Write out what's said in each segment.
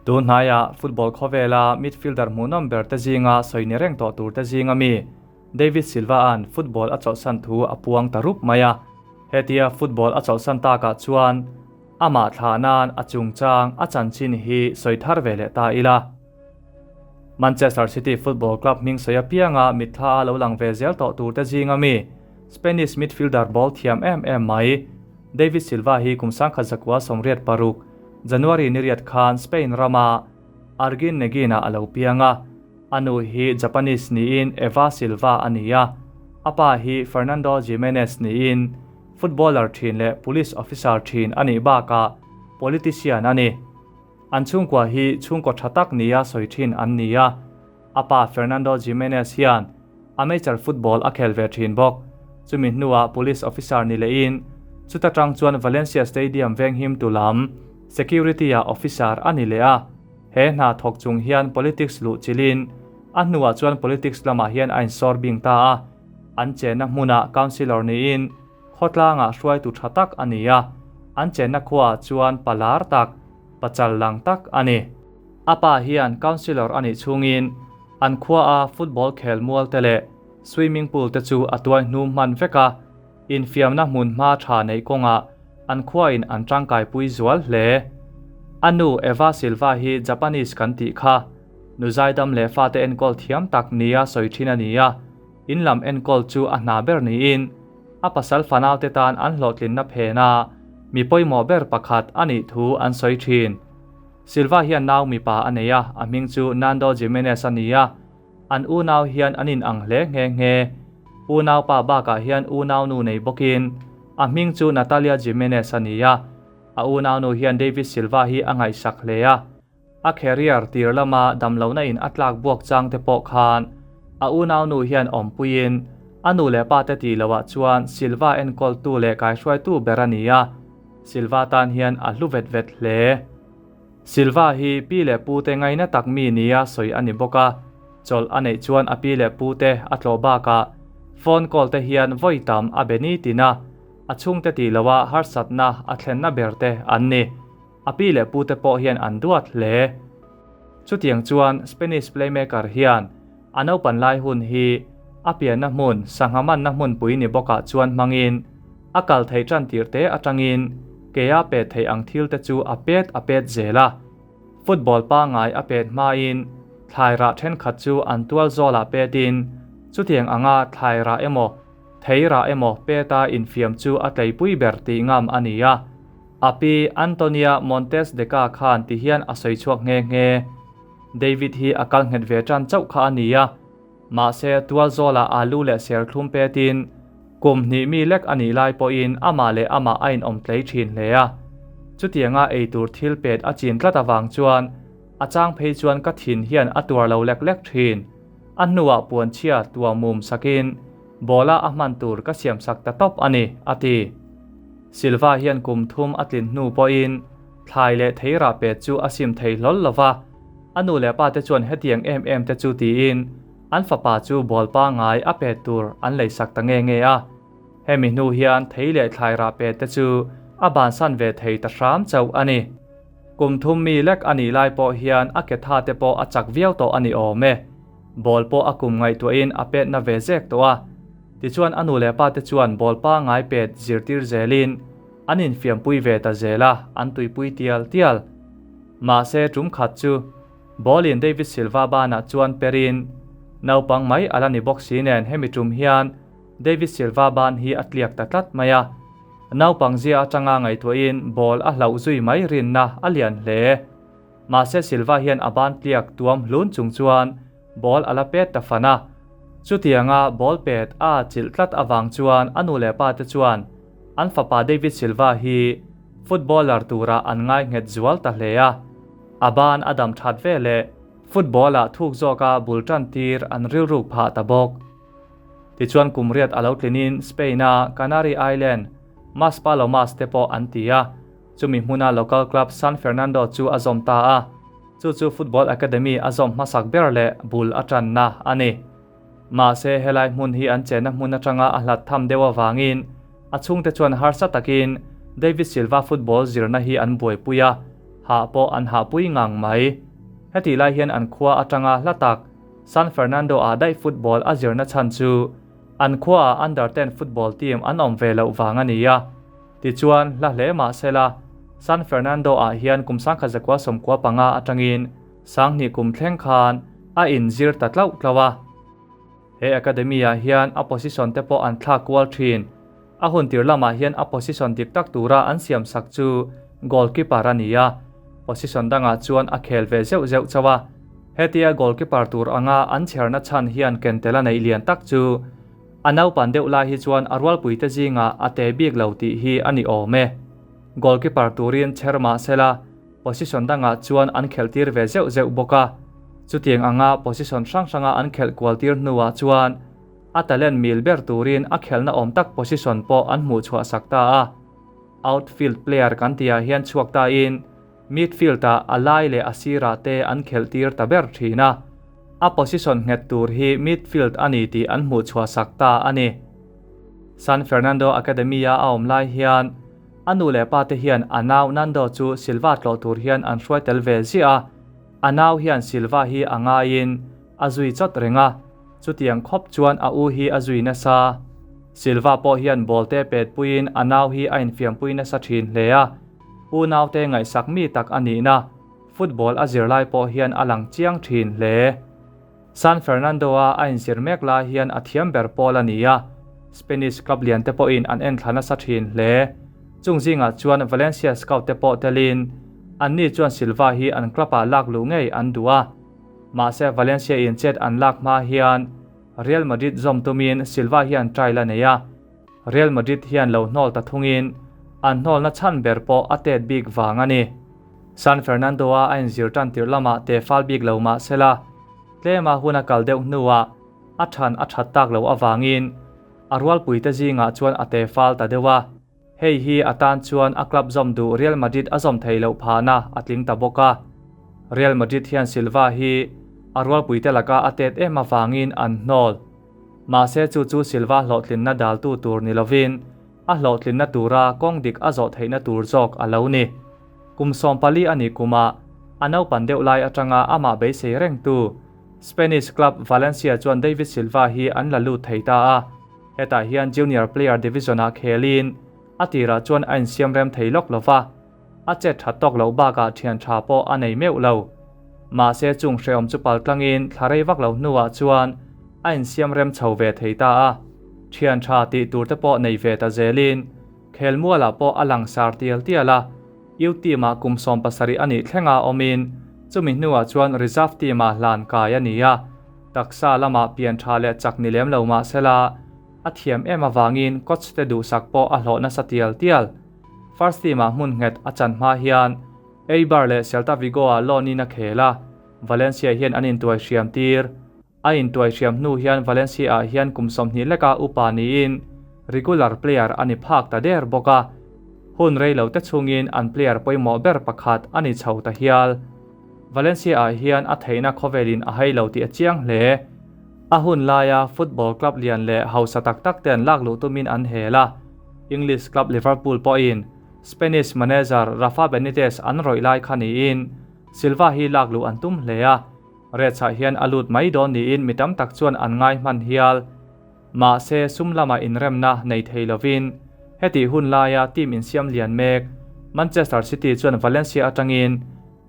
Tun hnaia football khawvela midfielder hmuhnawm ber te zinga sawi ni reng tawh tur te zinga mi David Silva-a'n football a chawlhsan thu a puang ta rup mai a. Hetia football a chawlhsan takah chuan amah thlah nan a chungchang a chanchin hi sawi thar ve leh ta ila. Manchester City Football Club hming sawi apianga mitthla a lo lang ve zel tawh tur te zinga mi Spanish midfielder ball thiam em em mai David Silva hi kum 1986 January ni riat khan Spain rama Arguineguin-ah a lo piang a. A nu hi Japanese niin Eva Silva a ni a, a pa hi Fernando Jimenez niin footballer thin leh police officer thin a nih bakah politician a ni. An chhungkua hi chhungkaw tha tak nia sawi thin an ni a, a pa Fernando Jimenez hian amateur football a khel ve thin bawk. Chumi hnuah police officer ni lehin chuta tang chuan Valencia Stadium venghim tu lam security-ah officer a ni leh a. He hna thawk chung hian politics luh chilhin a hnuah chuan politics lamah hian a insawr bing ta a. An chenna hmunah councillor niin Khawtlangah hruaitu tha tak a ni a, an chenna khuaah chuan pa lar tak, pa chal lang tak a ni. A pa hian councillor a nih chhungin an khuaa football khel mual te leh swimming pool te chu a tuai hnu hman vek a, infiamna hmun hma tha neih kawngah an khuain an tangkaipui zual hle. A nu Eva Silva hi Japanese kan tih kha, nu zaidam leh fate enkawl thiam tak nia sawi thin a ni a, In lam enkawl chu a hna ber niin a pasal fanaute tan an hlawhtlinna phena mi pawimawh ber pakhat a nih thu an sawi thin. Silva hian nau mipa a nei a, a hming chu Nando Jimenez a ni a, an unau hian an inang hle nghe nghe. Unaupa bakah hian unaunu nei bawkin a hming chu Natalia Jimenez a ni a, a unaunu hian David Silva hi a ngaihsak hle a. A career tir lama damlohna in a tlak buak chang te pawh khan a unaunu hian awmpuiin a nu leh pa te tih loh ah chuan Silva enkawltu leh kaihruaitu ber a ni a, Silva tan hian a hlu vet vet hle. Silva hi pi leh pu te ngaina tak mi nia sawi a ni bawk a, chawlh a neih chuan a pi leh pu te a tlawh bakah phone call te hian vawi tam a be nitin a, a chhungte tih loh ah harsatna a thlenna ber te an ni. A pi leh pute pawh hian an duat hle. Chutiang chuan Spanish playmaker hian a naupan lai hun hi a pianna hmun sangha manna hmunpui ni bawkah chuan hmangin a kal thei tan tir te atangin kea pet theih ang thil te chu a pet a pet zel a. Football pangngai a pet hmain thlai rah thenkhat chu an tual zawlah petin chutiang anga thlai rah emaw thei rah emaw peta infiam chu a tleipui ber tih ngam a ni a. A pi Antonia Montes de Ca khan ti hian a sawi chhuak nghe nghe. David hi a kal nghet ve tan chauh kha a ni a, mahse tualzawlah alu leh serthlum petin kum hnih mi lek a nih lai pawhin amah leh amah a inawm tlei thin hle a. Chutianga eitur thil pet a chin tlat avang chuan a chang phei chuan ka thin hian a tuar lo lek lek thin. A hnuah puanchhia tua mum sakin Bawla a hman tur ka siamsak ta tawp a ni, a ti. Silva hian kum thum a tlin hnu pawhin thlai leh theirah pet chu a sim thei hlawl lo va, a nu leh pa te chuan hetiang em em te chu tiin an fapa chu bawl pangngai a pet tur an leisak ta nge nge a. Hemi hnu hian thei leh thlai rah pet te chu a bansan ve thei ta hram chauh a ni. Kum thum mi lek a nih lai pawh hian a ke tha te pawh a chak viau tawh a ni awm e. Ball pawh a kum ngaihtuahin a petna ve zek tawh a. Tichuan a nu leh pa te chuan ball pangngai pet zirtir zelin an infiampui ve ta zel a, an tuipui tial tial. Mahse tum khat chu ball in David Silva banah chuan perin naupang mai a la ni bawk si nen hemi tum hian David Silva ban hi a tliak ta tlat mai a. Naupang zia atanga ngaihtuahin ball a hlauh zui mai rinna a lian hle. Mahse Silva hian a ban tliak tuam hlun chung chuan ball a la pet ta fan a. Chutianga ball pet a chilh tlat avang chuan a nu leh pa te chuan an fapa David Silva hi footballer turah an ngai nghet zual ta hle a. A ban a dam that ve leh football-ah thuk zawka bul tan tir an rilruk phah ta bawk. Tichuan kum riat a lo tlinin Spain-a Canary Island, Maspalomas te pawh an ti a. Chumi hmuna local club San Fernando chu a zawm ta a, chu chu football academy a zawm hmasak ber leh bul a tanna a ni. Mahse, helai hmun hi an chenna hmun atanga a hlat tham deuh avangin a chhungte chuan harsa takin David Silva football zirna hi an buaipui a. Hah pawh an hahpui ngang mai. Hetih lai hian an khua atanga hla tak San Fernando ah daih football a zirna chhan chu an khuaah under ten football team an awm ve loh vang a ni a. Tichuan, hla hle mah sela, San Fernando ah hian kum 1995 atangin 2000 kum thleng khan a inzir ta tlauh tlauh a. He academy ah hian a position te pawh an thlak kual thin. A hun tir lamah hian a position dik tak tura an siam sak chu goalkeeper a ni a, position dangah chuan a khel ve zeuh zeuh chauh a. Hetia goalkeeper tur anga an chherna chhan hian ken tel a neih lian tak chu a naupan deuh lai hi chuan a rualpuite zingah a te bik lo tih hi a ni awm e. Goalkeeper turin chher mah sela position dangah chuan an khelh tir ve zeuh zeuh bawk a. Chutiang anga position hrang hranga an khelh kual tir hnuah chuan a talent mil ber turin a khelhna awm tak position pawh an hmuh chhuah sak ta a. Outfield player kan tihah hian chhuak tain midfield-ah a lai leh a sirah te an khelh tir ta ber thin a. A position nghet tur hi midfield a ni tih an hmuh chhuah sak ta a ni. San Fernando Academy-a a awm lai hian a nu leh pa te hian a nau Nando chu Silva tlawh tur hian an hruai tel ve ziah a. A nau hian Silva hi a ngaiin a zui chawt reng a. Chutiang khawp chuan a u hi a zui nasa. Silva pawh hian ball te pet puiin a nau hi a infiampui nasa thin hle a, u naute ngaihsak mi tak a nihna football a zirlai pawh hian a lang chiang thin hle. San Fernando-a a inzir mek lai hian a thiam ber pawl a ni a, Spanish club lian te pawhin an enthla nasa thin hle. Chung zingah chuan Valencia scout te pawh telin anni chuan Silva hi an club-ah lak luh ngei an duh a. Mahse Valencia in chet an lak hma hian Real Madrid zawm tumin Silva hian trial a nei a, Real Madrid hian lo hnawl ta thungin an hnawlna chhan ber pawh a tet bik vang a ni. San Fernando-a a inzir tan tirh lamah te fal bik lo mah sela, tlema hun a kal deuh hnuah a than a that tak loh avangin a rualpuite zingah chuan a te fal ta deuh a. Hei hi a tan chuan a club zawm duh Real Madrid a zawm thei loh phahna a tling ta bawk a. Real Madrid hian Silva hi a rualpuite laka a tet em avangin an hnawl. Mahse chu chu Silva hlawhtlinna daltu tur ni lovin a hlawhtlinna tura kawng dik a zawh theihna tur zawk a lo ni. Kum 14 a nih kumah a naupan deuh lai atanga amah beisei rengtu Spanish club Valencia chuan David Silva hi an la lut thei ta a. Hetah hian Junior Player Division-ah khelin a tirah chuan a insiam rem thei lawk lo va, a chet that tawk loh bakah thian tha pawh a nei meuh lo. Mahse chung hrehawm chu pal tlangin thla rei vak lo hnuah chuan a insiam rem chho ve thei ta a, thian tha tih tur te pawh nei ve ta zelin khelmualah pawh a langsar tial tial a, U team-ah kum 17 a nih thlenga awmin chumi hnuah chuan reserve team-ah hlan kai a ni a. Taksa lamah pian tha leh chak ni lem lo mah sela, a thiam em avangin coach te duhsak pawh a hlawh nasa tial tial. First team ah hmun nghet a chan hma hian Eibar leh Celta Vigo ah loan in a khel a, Valencia hian an intuai hriam tir. A intuai hriam hnu hian Valencia ah hian kum 20 leka upa niin regular player a ni phak ta der bawk a. Hun rei lo te chungin an player pawimawh ber pakhat a ni chho ta hial. Valencia-ah hian a theihna khawvelin a hai lo tih a chiang hle. A hun laia football club lian leh hausa tak tak ten lak luh tumin an hel a, English club Liverpool pawhin Spanish manager Rafa Benitez an rawih lai kha niin Silva hi lak luh an tum hle a, Reds-ah hian a lut mai dawn niin mi tam tak chuan an ngai hman hial. Mahse, sum lama inremna nei thei lovin hetih hun laia team insiam lian mek Manchester City chuan Valencia atangin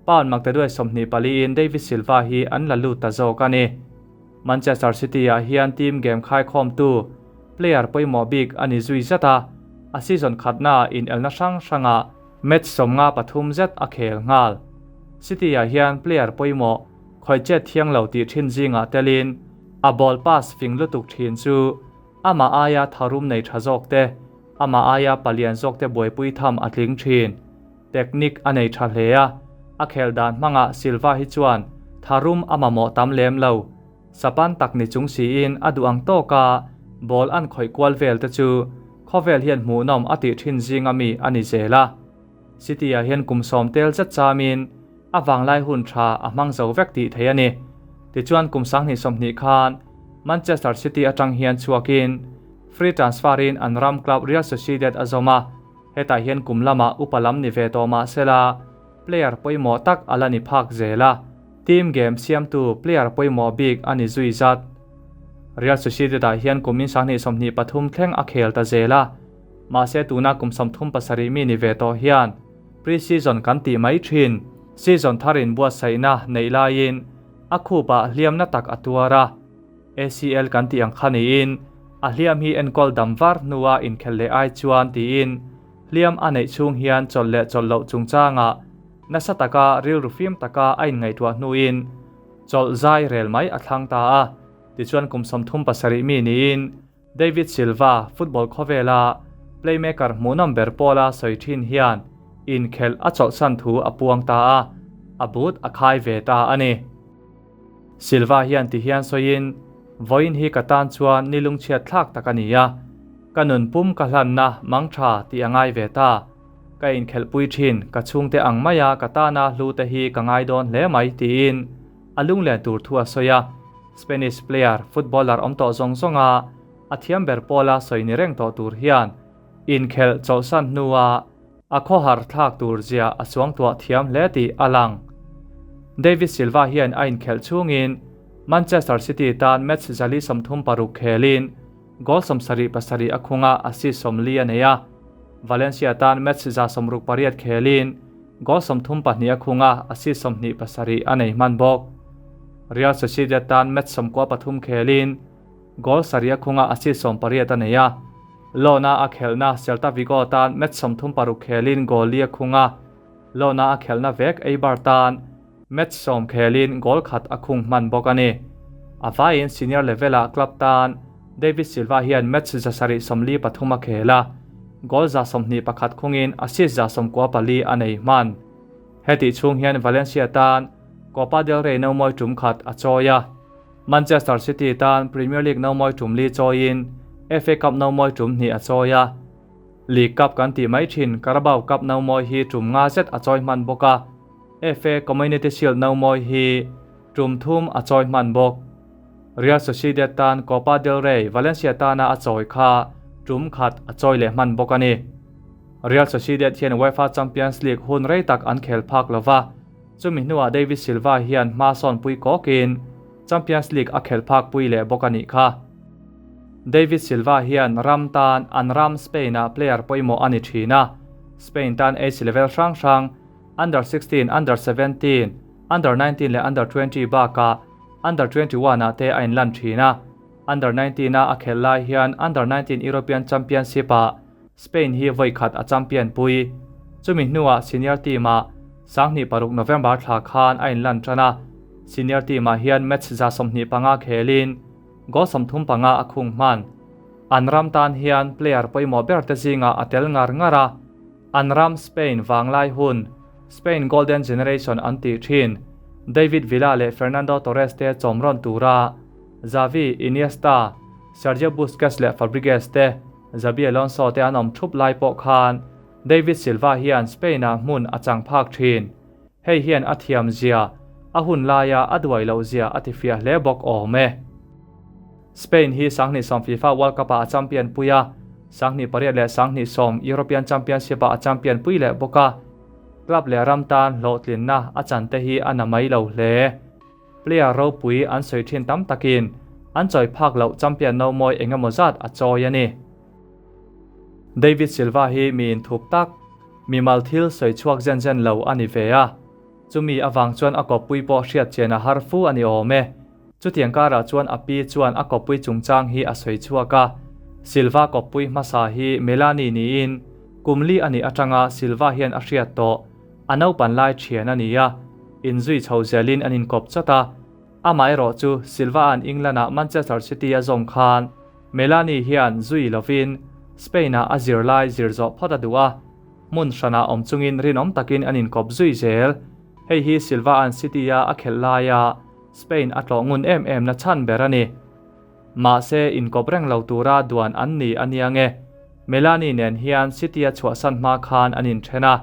pound maktaduai 24 in David Silva hi an la lut ta zawk a ni. Manchester City-ah hian team game khaikhawmtu player pawimawh bik a ni zui zet a, a season khatnaah inelna hrang hrangah match 53 zet a khel nghal. City-ah hian player pawimawh khawichet thiang lo tih thin zingah telin a ball pass fing lutuk thin chu amah aia tharum nei tha zawk te, amah aia palian zawk te buaipui tham a tling thin. Technique a nei tha hle a, a khelh dan hmangah Silva hi chuan tharum a mamawh tam lem lo. Sapan tak ni chung siin a duh ang tawka ball an khawih kual vel te chu khawvel hian hmuhnawm a tih thin zinga mi a ni zel a. City-ah hian kum 10 tel zet chamin a vanglai hun tha a hmang zo vek tih thei a ni. Tichuan kum 2020 khan Manchester City atang hian chhuakin free transfer-in an ram club Real Sociedad a zawm a, hetah hian kum lama upa lam ni ve tawh mah sela. player pawimawh tak a la ni phak zel a, team game siamtu player pawimawh bik a ni zui zat. Real Sociedad-ah hian kumin 2023 thleng a khel ta zel a, mahse tuna kum 37 mi ni ve tawh hian pre-season kan tih mai thin, season thar inbuatsaihna neih laiin a khupah hliamna tak a tuar a. ACL kan tih ang kha niin a hliam hi enkawl dam var hnua inkhelh leh ai chuan tiin hliam a neih chhung hian chawlh leh chawlh loh chungchangah nasa taka rilru fim taka a inngaihtuah hnuin chawlh zai rel mai a thlang ta a. Tichuan kum 37 mi niin David Silva football khawvela playmaker hmuhnawm ber pawla sawi thin hian inkhelh a chawlhsan thu a puang ta a, a but a khai ve ta a ni. Silva hian ti hian sawiin, Vawiin hi ka tan chuan ni lungchhiat thlak tak a ni a, ka nun pum ka hlanna mang tha tih a ngai ve ta. Ka inkhelhpui thin, ka chhungte ang maia ka tana hlu te hi ka ngai dawn hle mai tiin a lunglen tur thu a sawi a. Spanish player, footballer awm tawh zawng zawnga a thiam ber pawla sawi ni reng tawh tur hian inkhelh chawlhsan hnua A khawhar thlak tur zia a chuangtuah thiam hle tih a lang. David Silva hian a inkhelh chhungin Manchester City tan match 436 khelin goal 77 a khung a, assist 40 a nei a. Valencia tan match 168 khelin goal 32 a khung a, assist 27 a nei hman bawk. Real Sociedad tan match 93 khelin Goal sarih a khunga assist 18 a nei a. Loan-a a khelhna Celta Vigo tan match 36 khelin goal li a khung a. Loan-a a khelhna vek Eibar tan match 10 khelin goal khat a khung hman bawk a ni. A vaiin senior level-ah club tan David Silva hian match 743 a khel a, goal 121 khungin assist 94 a nei hman. Hetih chhung hian Valencia tan Copa del Rey no mawi tum khat a chawi a. Manchester City tan Premier League no mawi tum li chawiin FA Cup no mawi tum hnih a chawi a. League Cup kan tih mai thin Carabao Cup no mawi hi tum nga zet a chawi hman bawk a, FA Community Shield no mawi hi tum thum a chawi hman bawk. Real Sociedad tan Copa del Rey Valencia tana a chawi kha tum khat a chawi leh hman bawk a ni. Real Sociedad hian UEFA Champions League hun rei tak an khel phak lova, Chumi hnuah David Silva hian hma sawn pui kawkin Champions League a khelh phak pui leh bawk a nih kha. David Silva hian ram tan an ram Spain-ah player pawimawh a ni thin a, Spain tan age level hrang hrang, Under 16, Under 17, Under 19 leh Under 20 bakah Under 21 ah te a inlan thin a. Under 19 a a khelh lai hian Under 19 European Championship ah Spain hi vawi khat a champion pui. Chumi hnuah senior team-ah 2006 November thla khan a inlan tan a, senior team-ah hian match 25 khelin goal 35 a khung hman. An ram tan hian player pawimawh ber te zingah a tel ngar ngar a, an ram Spain vanglai hun, Spain Golden Generation an tih thin, David Villa leh Fernando Torres te chawm rawn tura Xavi, Iniesta, Sergio Busquets leh Fabregas te Xabi Alonso te an awm thup lai pawh khan David Silva hian Spain-ah hmun a chang phak thin. Hei hian a thiam zia, a hun laia a duai loh zia a tifiah hle bawk awm e. Spain hi 2010 FIFA World Cup-ah a champion pui a, 2008 leh 2010 European Championship-ah a champion pui leh bawk a. Club leh ram tan hlawhtlinna a chan te hi a na mai lo hle. Player ropui an sawi thin tam takin an chawi phak loh champion no mawi eng emaw zat a chawi a ni. David Silva hi mi inthup tak, mimal thil sawi chhuak zen zen lo a ni ve a, chumi avang chuan a kawppui pawh hriat chian a har fu a ni awm e. Chutiang karah chuan a pi chuan a kawppui chungchang hi a sawi chhuak a, Silva kawppui hmasa hi Melanie niin kum li a nih atanga Silva hian a hriat tawh. A naupan lai thian a ni a, inzui chho zelin an inkawp chawt a. Amaherawh chu Silva-a'n England-ah Manchester City a zawm khan Melanie hian zui lovin Spain-ah a zirlai zir zawh phawt a duh a, hmun hranah awm chungin rinawm takin an inkawp zui zel. Hei hi Silva-a'n City-a a khelh laia Spain a tlawh ngun em em na chhan ber a ni. Mahse, inkawp reng lo tura duan an ni a nia nge? Melanie nen hian City-a chhuahsan hma khan an inthen a.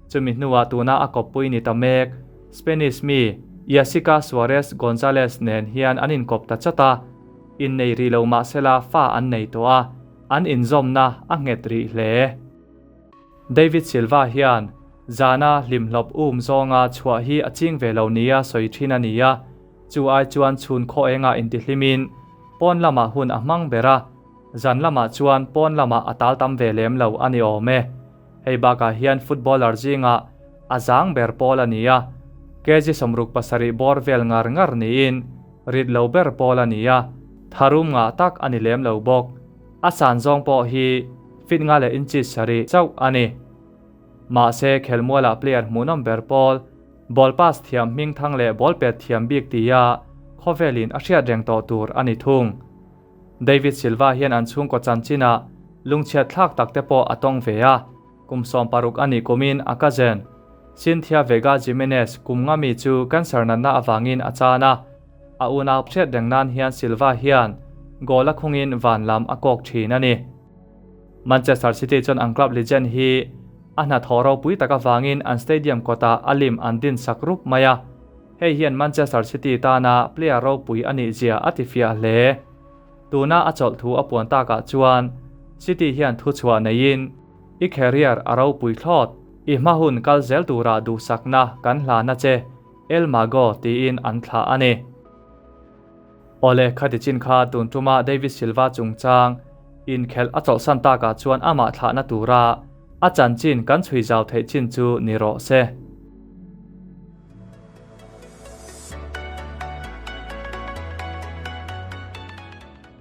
Chumi hnuah tuna a kawppui ni ta mek, Spanish mi Yasica Suarez Gonzalez nen hian an inkawp ta chat a. Innei rih lo mahsela fa an nei tawh a, an inzawmna a nghet rih hle. David Silva hian Zana hlimhlawp um zawnga chhuah hi a ching ve lo nia sawi thin a ni a, chu ai chuan chhun khaw engah intihlimin pawn lamah hun a hmang ber a, zan lamah chuan pawn lamah a tal tam ve lem lo a ni awm e. Hei bakah hian footballer zingah a zang ber pawl a ni a, kg 67 bawr vel ngar ngar niin rit lo ber pawl a ni a, tharum ngah tak a ni lem lo bawk. A san zawng pawh hi feet nga leh inches sarih chauh a ni. Mahse khelmualah player hmuhnawm ber pawl, ball pass thiam hming thang leh ball pet thiam bik tia khawvelin a hriat reng tawh tur a ni thung. David Silva hian an chhungkaw chanchinah lungchhiat thlak tak te pawh a tawng ve a, kum 60 a nih kumin a cousin Cynthia Vega Jimenez kum nga mi chu cancer natna avangin a chan a, a unau hriat reng nan hian Silva hian goal a khungin van lam a kawk thin a ni. Manchester City chuan an club legend hi a hnathawh ropui tak avangin an stadium kawtah a lim an din sak rup mai a, Hei hian Manchester City tana player ropui a nih zia a tifiah hle. Tuna a chawlh thu a puan takah chuan City hian thuchhuah neiin, I career a ropui thlawt, i hma hun kal zel turah duhsakna kan hlan a che, El Mago tiin an thlah a ni. Awle, khati chin kha tun tuma David Silva chungchang inkhelh a chawlhsan takah chuan amah thlahna tura a chanchin kan chhui zau theih chin chu ni rawh se.